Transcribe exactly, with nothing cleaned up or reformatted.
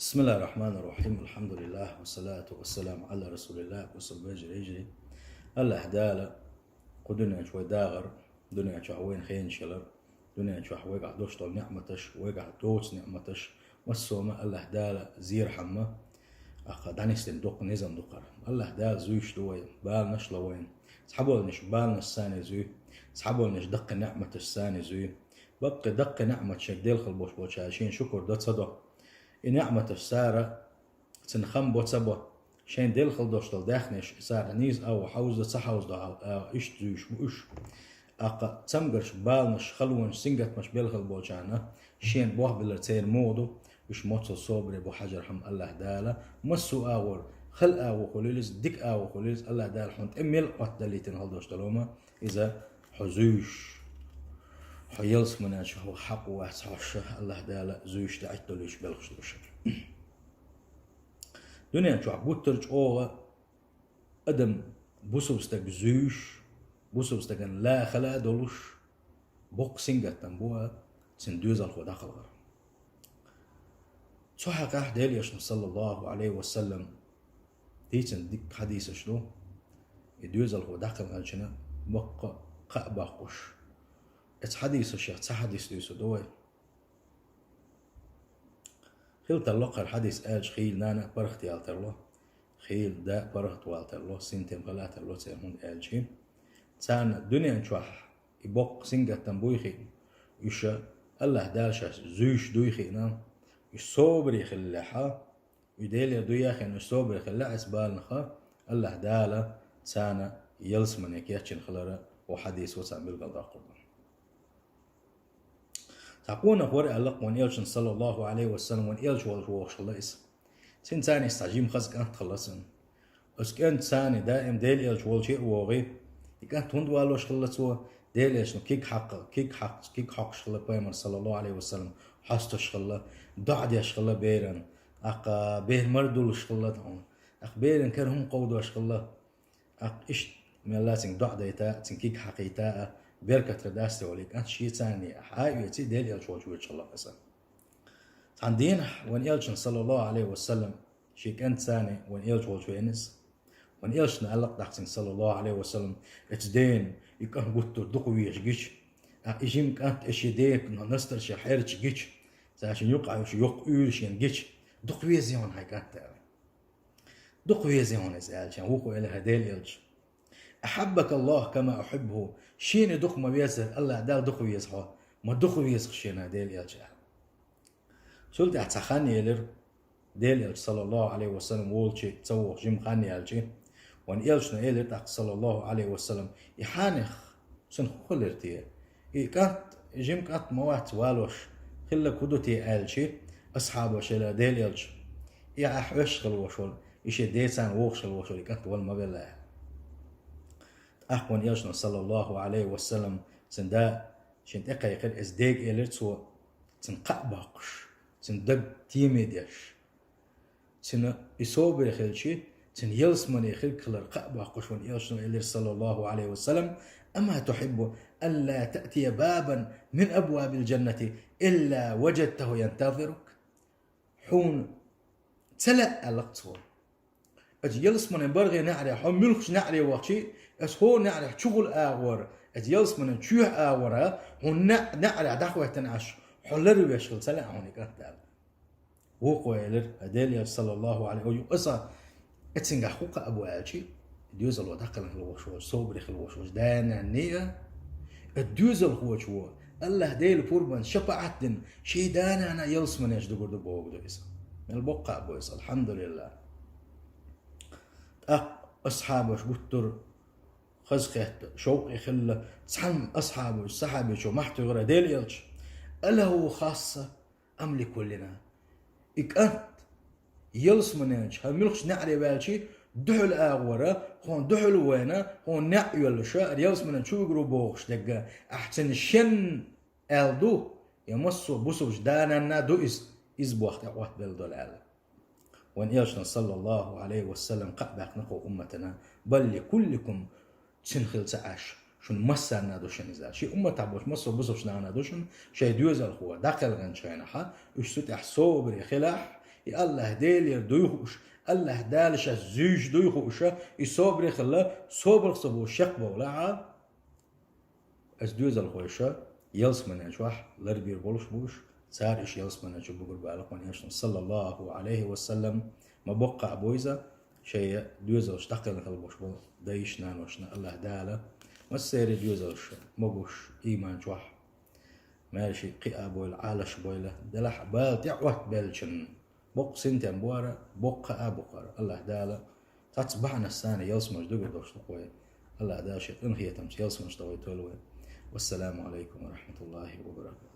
بسم الله الرحمن الرحيم. الحمد لله والصلاة والسلام على رسول الله وصحبه أجمعين. АллахӀ Дала кху дуьнен чу вай дагӀар, дуьнен чохь вайна хенаш хилар, дуьнен чохь вайгахь долуш долу неӀматаш, вайгахь доцу неӀматаш, массо а АллахӀ Дала зерхьама, ахьа дӀанисдина доккха низам ду кхара. АллахӀ Дала зуьйш ду вай, баланаш ло вайна. Цхьаболнаш баланаш санна зуьй, цхьаболнаш даккхий неӀматаш санна зуьй. Баккхий даккхий неӀмат шега делхал болуш болчара шен шукур до ца до. И неӀматаш цара цуьнан хам бо ца бо, шайн делхал долуш долу даьхнеш цара нийса агӀо хьовзадо ца хьовзадо, а, иштта зуьйш бу уьш. ТӀаккха цамгарш, баланаш, халонаш, сингаттамаш белхал болчарна шена бохбелар церан муха ду, уьш моццул собаре бу хьажархьама АллахӀ Дала, массо а агӀор, хала агӀо хуьлийла иза, дика агӀо хуьлийла иза, АллахӀ Дала хьуна тӀе мел Ӏоттадалийтина хила долуш долу хӀума, иза хьо зуьйш, хьо ялсамане чу хьо хьакъ вац хьоьша, АллахӀ Дала зуьйш даӀитталуьйш белхаш ду уьш. Дуьнен чохь гуттар а чӀогӀа адам бусалба стаг зуьйш, бусалба стагана ла хала а долуш, боккха сингаттам бу а цуьнан доьзалхо дӀакхалхар. Цу хьокъехь Делан Элчано, саллаллаху Ӏалайхи ва саллам, дийцина дика хьадисаш ду, и доьзалхо дӀакхалхинчунна боккха кхаъ боккхуш. Оцу хьадисашех цхьа хьадис дуьйцур ду вай. Хила тарло кхара хьадис аьлча, хийла нана а паргӀат яла тарло, хийла да а паргӀат вала тарло, синтем хила а тарло церан, хӀунда аьлча, царна дуьнен чохь и боккха сингаттам буй хиъна, уьш АллахӀ Дала шаьш зуьйш дуй хиъна, уьш собаре хиллехьа, и Делера дуй а хиъна, уьш собаре хиллехь, оцу баланах АллахӀ Дала царна ялсамане кечйина хилар, оцу хьадисо царна билгалдоккхур ду. Цхьа къонах вара аьлла-кх вайн Элчано, саллаллаху Ӏалайхи ва саллам, вайн Элча волуш вогӀуш хилла иза. Цуьнан царна цхьа жима хаза кӀант хилла цуьнан. Оцу кӀентан царна даим Делан Элча волчу а вогӀий, и кӀант хӀунда валош хилла цо, Делан Элчано киг хьакха, киг хьакха, киг хьокхуш хилла пайхамар, саллаллаху Ӏалайхи ва саллам, хьоьстуш хилла, доӀа деш хилла беран, тӀаккха бер мара дуллуш хилла, тӀаккха беран кара хӀума кховдош хилла. ТӀаккха иштта мелла цуьнга доӀа дайта, цуьнан киг хьакхийта а, беркатах дац те волу и кӀант шен царна хьа а оьций, Делан Элча волчу воьдуш хилла-кх иза. Цхьана дийнахь вайн Элчано, саллаллаху Ӏалайхи ва саллам, шен кӀентан царна вайн Элча волчу веана иза. Вайн Элчано аьлла-кх тӀаккха цуьнга, саллаллаху Ӏалайхи ва саллам: «Оцу дена и кӀант гуттар а дукха везаш гича, тӀаккха и жима кӀант а шен ден настаршех хьерча гича, цара шена юкъахь йолуш йоккха уьйр шена гича, дукха везий хьуна хьайн кӀант?» – аьлла. «Дукха везий хьуна иза», – аьлча, вукхо элира: «ХӀай Делан Элча, ахьаббака Аллаху кама ухьиббуху, шена дукха ма веззара, АллахӀ Дала дукха веза хьо, ма дукха веза-кх шена Делан Элча», – аьлла. Цул тӀаьхьа цхьа хан елира, Делан Элча, саллаллаху Ӏалайхи ва саллам, волчу ца вогӀуш жима хан яьлча, вайн Элчано элира тӀаккха, саллаллаху Ӏалайхи ва саллам: «И хьенех цуьнан хӀун хилира те? И кӀант, и жима кӀант ма вац валош, хилларг хӀун ду те?» – аьлча, асхьабаша элира: «Делан Элча, и ахь хьоьстуш хила волуш волу, и шен ден царна вогӀуш хила волуш волу и кӀант вала ма велла», – аьлла. ТӀаккха вайн Элчано, саллаллаху Ӏалайхи ва саллам, цуьнан да шена тӀекхайкхира, иза дега элира цо, цуьнан кхаъ боккхуш, цуьнан даг теме деш. Цуьнан и собаре хилча, цуьнан ялсамане хирг хилар кхаъ боккхуш, вайн Элчано элира, саллаллаху Ӏалайхи ва саллам: «Ама тухьиббу алла таътия бабан мин абвабил джаннати илла ваджадтаху янтазирук?» Хьуна ца лаьа, аьлла-кх цо, оцу ялсаманин бархӀе неӀарехь хьо муьлххачу неӀаре вахча, оцу хӀора неӀарехь чухула агӀора, оцу ялсаманин чоьхьа агӀора хьуна неӀ-, неӀарехь дӀахӀоьттина Ӏаш, хьо ларвеш хила ца лаьа хьуна и кӀант, аьлла. Вукхо элира, ХӀай Делан Элча, саллаллаху Ӏалайхи ва саллам, оцу, оцуьнгахь хӀун кхаъ бу аьлча, и доьзалхо дӀакхалхина хила волуш волчу собаре хила волуш волчу да-нанна а, и доьзалхочо, АллахӀ Делан пурбанца шапаӀат дина, шен да-нана ялсамане чу дугур ду бохург ду иза. Мел боккха кхаъ бу иза, алхьамдулиллахӀ. ТӀаккха асхьабаш гуттар а хазахетта, шовкъе хилла, цхьана асхьабо, сахьабичо мохь туьйхира: «Делан Элча, алахӀу хасса ам ликуллина?» И кӀант ялсамане чу, хӀара муьлххачу неӀаре ваьлча, дуьхьал агӀора, хьуна дуьхьал вайна, хьуна неӀ йоьллуша, хӀара ялсамане чу вуьгур ву бохуш дерг, ахь цуьнан шен аьлла ду, я массо а бусалбачу да-нанна ду иза, иза боху тӀе Ӏоттабелла долу аьлла. Вайн Элчано, саллаллаху Ӏалайхи ва саллам, кхаъ баьккхина кху умматана: «Бал ли кулликум», цуьнан хила ца Ӏаш, шун массарна ду шуна иза. Шен умматахь болчу массо а бусалбачу нахана ду шуна, шайн доьзалхо дӀакхелхинчу хенахь, уьш цу тӀехь собаре хилахь, И Аллахь Делера дуй хууш, Аллахь Дала шаьш зуьйш дуй хууш, и собаре хилла, собарах ца бу шек бовла а, ас доьзалхой ша ялсмане чохь ларбийр болуш бу уьш, цара уьш ялсмане чу бугур бала кхунешна, саллаллаху алейхи ва саллам, ма боккха а бойза, шайн доьзалш даккхелла хила болуш болу дайшна, наношна Аллахь Дала массеран доьзалш могуш, ийман чохь, маьрша кхиа бойла, Ӏалаш бойла, делахь бала тӀе Ӏоттабеллачун, боккха синтем бора, боккха а бу хӀара. Аллахь Дала цхьацца бахьанаш санна ялсмаш дугур долуш ду-кх вай. Аллахь Дала шен къинхетамца ялсмаш дан вай тойла вай. Вассаламу алейкум ва рахматуллахи ва баракатух.